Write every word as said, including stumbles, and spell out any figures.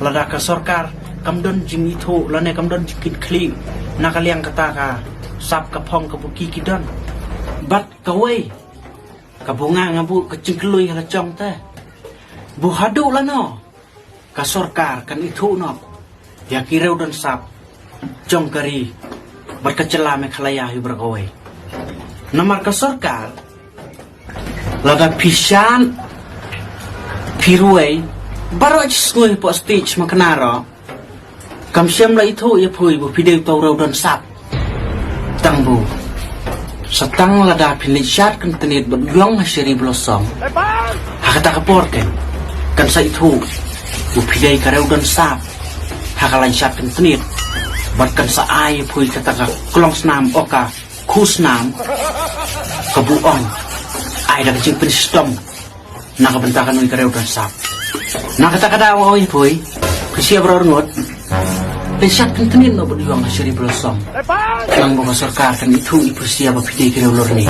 Lada ka sorkar kam don jingithuh lane kam don jingkitkhlieh na ka liang kata ka sap ka phong ka buki ki don. Bad kawei ka bunga nga buh ka jingkloi ha la jong te. Bu haduh lano ka sorkar kan ithuh noh ïa ki riew don sap jong ka ri bad ka jylla Meghalaya hi baroh kawei. Namar ka sorkar lada phi shad phi ruwei baroh chi sngew hapoh stage ma kynnoh ruh. Kam shym la ithuh ïa phi ba phi dei uta u riew don sap. Tang bu sa tang lada phin leit shad kyntnit bad ïong ha Cherry Blossom. Ha kata ka por kan kan sa ithuh ba phi dei ka riew don sap ha ka leit shad kyntnit bad kan sa ai ïa phi kata ka klong snam o ka khu snam ka buh ong ai da ka jingpynshitom na ka bynta ka nui ka riew don sap. Na kata ka daw oi phi pyrshah baroh ngut. Leit shad kyntnit noh bad ïong ha Cherry Blossom. Nang ba ka sorkar kan ithuh ïa phi pyrshah ba phi dei ka riew lorni.